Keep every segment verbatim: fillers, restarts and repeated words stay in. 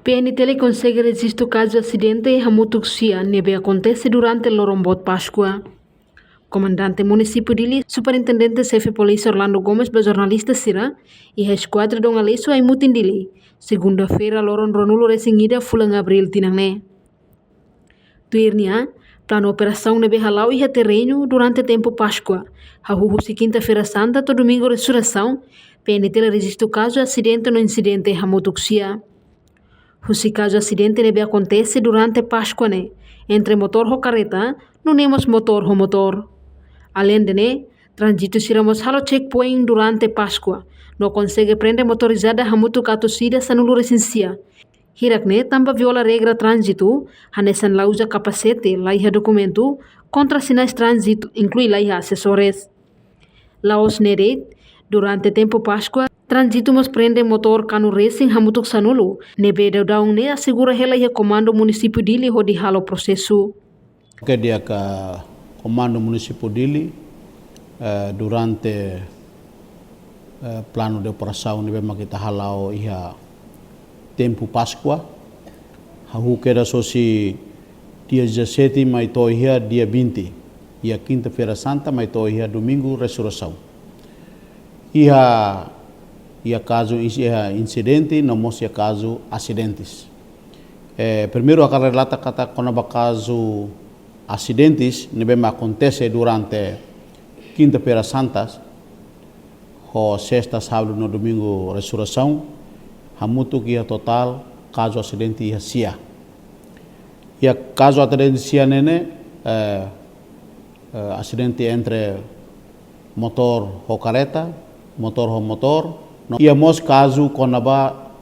P N T L konsege rejistu kazu asidente hamutuk sia ne'ebé akontese durante loron boot Páskua. Komandante Munisípiu Dili, Superintendente Xefe Polísia Orlando Gomes ba jornalista sira iha Eskuadra Dom Aleixo, Aimutin, Dili, segunda-feira, loron ruanulu-resin-ida fulan Abríl tinan ne'e. Tuir nia, planu operasaun ne'ebé hala'o iha terrenu durante tempu Páskua, hahú husi Kinta-feira Santa to'o Domingu Resureisaun, P N T L rejistu kazu asidente no insidente hamutuk sia. Husi kazu asidente ne'ebé akontese durante Páskua ne'e, entre motór ho karreta, nune'e mós motór ho motór. Aleinde ne'e, tránzitu sira mós halo checkpoint durante Páskua, no konsege prende motorizada hamutuk atus ida sanulu-resin-sia. Hirak ne'e tanba viola regra tránzitu, hanesan la uza kapasete, laiha dokumentu, kontra sinais tránzitu, inklui laiha asesores. La'ós ne'e de'it, durante tempu Páskua, tránzitu mós prende motór kanu resin hamutuk sanulu, ne'ebé daudaun ne'e asegura hela iha Komandu Munisípiu Dili hodi halo prosesu. Oke, di'ak, Komandu Munisípiu Dili, eh, durante, eh, planu de operasaun ne'ebé mak ita hala'o iha tempu Páskua, hahú kedas hosi dia dezassete mai to'o iha dia vinte, iha Kinta-feira Santa mai to'o iha Domingu Resureisaun. Iha, iha kazu ins-, iha insidente, no mós iha kazu asidentes. Eh, primeiru hakarak relata katak kona-ba kazu asidentes ne'ebé mak akontese durante Kinta-feira Santa, ho Sesta, Sábadu no Domingu Resureisaun, hamutuk iha totál kazu asidente iha sia. Iha kazu asidente sia ne'e ne'e, eh, eh, asidente entre motór ho karreta, motór ho motór. No iha mós kazu kona-ba,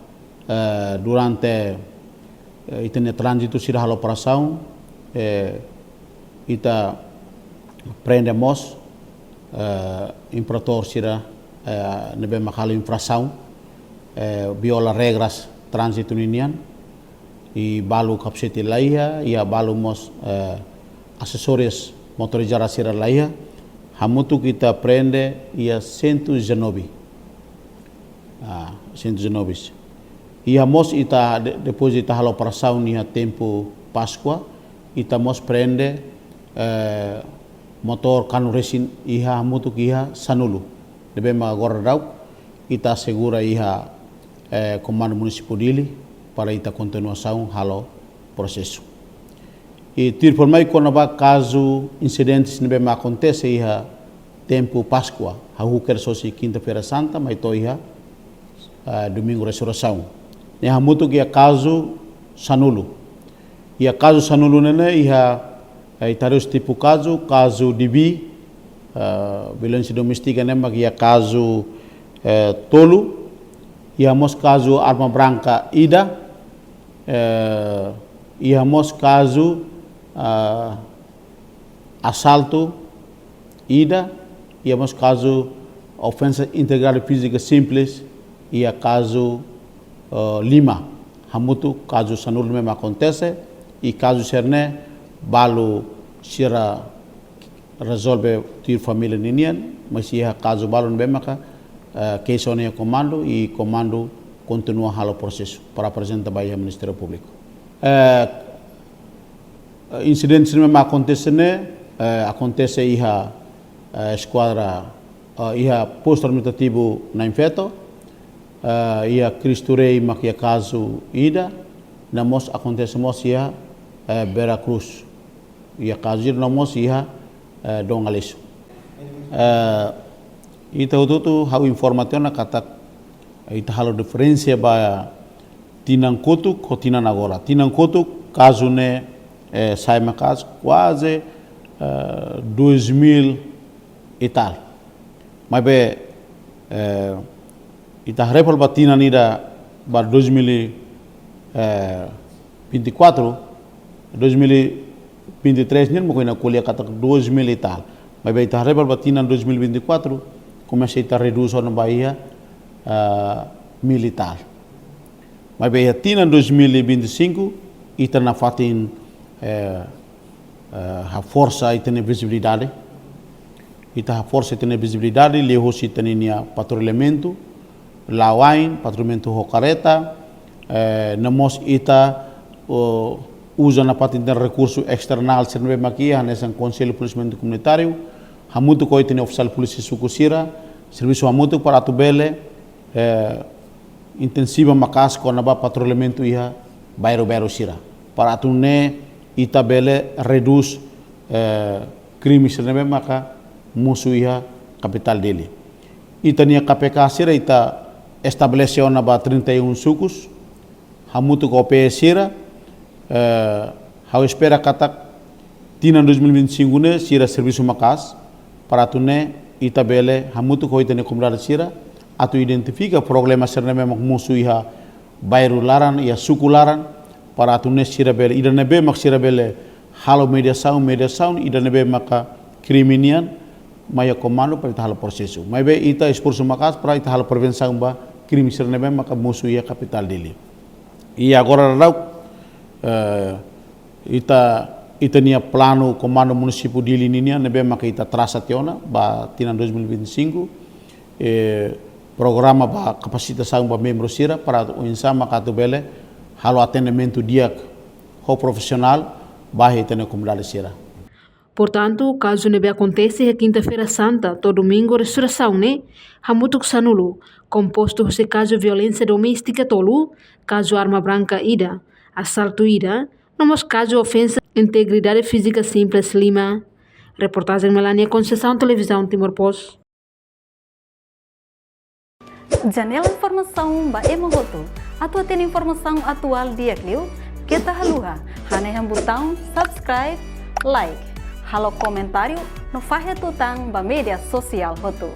eh, durante, eh, ita-nia tránzitu sira halo operasaun, eh, ita prende mós, eh, infratór sira, eh, ne'ebé mak halo infrasaun, eh, viola regras tránzitu ninian, i balu kapasete laiha, iha balu mós, eh, asesóriu motorizada sira laiha, hamutuk ita prende iha cento e dezanove. Ah, cento e dezanove. Iha mós ita, de-, depois ita halo operasaun iha tempu Páskua, ita mós prende, eh, motór kanu resin iha hamutuk iha sanulu. Ne'ebé mak agora daudaun ita asegura iha, eh, Komandu Munisípiu Dili para ita kontinuasaun halo prosesu. I tuir informa mai kona-ba kazu insidentes ne'ebé mak akontese iha tempu Páskua, hahú kedas hosi Kinta-feira Santa mai to'o iha, ah, Domingu Resureisaun. Ne'e hamutuk iha kazu sanulu. Iha kazu sanulu ne'e ne'e iha, eh, ita haree husi tipu kazu, kazu D V, eh, violénsia doméstika ne'e mak iha kazu, eh, tolu, iha mós kazu arma branka ida, eh, iha mós kazu, ah, asaltu ida, iha mós kazu ofensa integridade fízika simples, iha kazu, eh, lima. Hamutuk kazu sanulu ne'ebé mak akontese, i kazu sira-ne'e balu sira rezolve tuir família ninian, mas iha kazu balu ne'ebé maka, eh, keixa ona iha komandu, i komandu kontinua halo prosesu para aprezenta ba iha Ministériu Públiku. Eh, insidente ne'ebé mak akontese ne'e, eh, akontese iha, eh, eskuadra, eh, iha postu administrativu Na'in Feto, eh, iha Cristo Rei mak iha kazu ida, no mós akontese mós iha, eh, Vera Cruz. Iha kazu ida no mós iha, eh, Dom Aleixo. Eh, ita hotu-hotu ha'u informa tiha ona katak ita halo diferensa ba tinan kotuk ho tinan agora. Tinan kotuk kazu ne'e, eh, sai maka'as kuaze, eh, dois mil e tal. Maibé, eh, ita haree fali ba tinan ida ba dois mil e vinte e quatro, dois mil e vinte e três nian maka ita ko'alia katak dois mil e tal. Maibé ita haree fali ba tinan dois mil e vinte e quatro, komesa ita redús ona ba iha, ah, mil e tal. Maibé iha tinan dois mil e vinte e cinco, ita nafatin, eh, eh, haforsa ita-nia vizibilidade. Ita haforsa ita-nia vizibilidade liuhosi ita-nia patrullamentu la'o ain, patrullamentu ho kareta, Eh, no mós ita, o, uza nafatin ita-nia rekursu esternál sira ne'ebé mak iha, hanesan Konsellu Polisiamentu Komunitáriu, hamutuk ho ita-nia ofisiál polísia suku sira, servisu hamutuk para atu bele, eh, intensiva maka'as kona-ba patrullamentu iha bairru-bairru sira. Para atu nune'e ita bele redús, eh, krime sira ne'ebé maka mosu iha kapitál Dili. Ita-nia K P K sira ita estabelese ona ba trinta e um sukus, hamutuk ho P E sira, eh, ha'u espera katak tinan dois mil e vinte e cinco ne'e sira servisu maka'as, para atu nune'e ita bele hamutuk ho ita-nia komunidade sira, atu identifika problema sira ne'ebé mak mosu iha bairru laran, iha suku laran, para atu nune'e sira bele, ida ne'ebé mak sira bele halo mediasaun, mediasaun, ida ne'ebé maka krime nian, mai iha komandu para ita halo prosesu. Maibé ita esforsu maka'as para ita halo prevensaun ba krime sira ne'ebé maka mosu iha kapitál Dili. I agora daudaun, eh, ita, ita-nia planu Komandu Munisípiu Dili ninian ne'ebé maka ita trasa tiha ona ba tinan dois mil e vinte e cinco, eh, programa ba kapasitasaun ba membru sira para atu oinsá maka atu bele halo atendimentu di'ak ho profisionál ba ita-nia komunidade sira. Portantu, kazu ne'ebé akontese iha Kinta-feira Santa to'o Domingu Resurreisaun ne'e, hamutuk sanulu, kompostu husi kazu violénsia doméstika tolu, kazu arma branka ida, asaltu ida, no mós kazu ofensa integridade fízika simples lima. Reportajen Melania Conceição, Televizaun Timor Post. Janela informasaun ba ema hotu. Atu hatene informasaun atuál di'ak liu, keta haluha hanehan butaun subscribe, like, halo komentáriu no fahe tutan ba média sosiál hotu.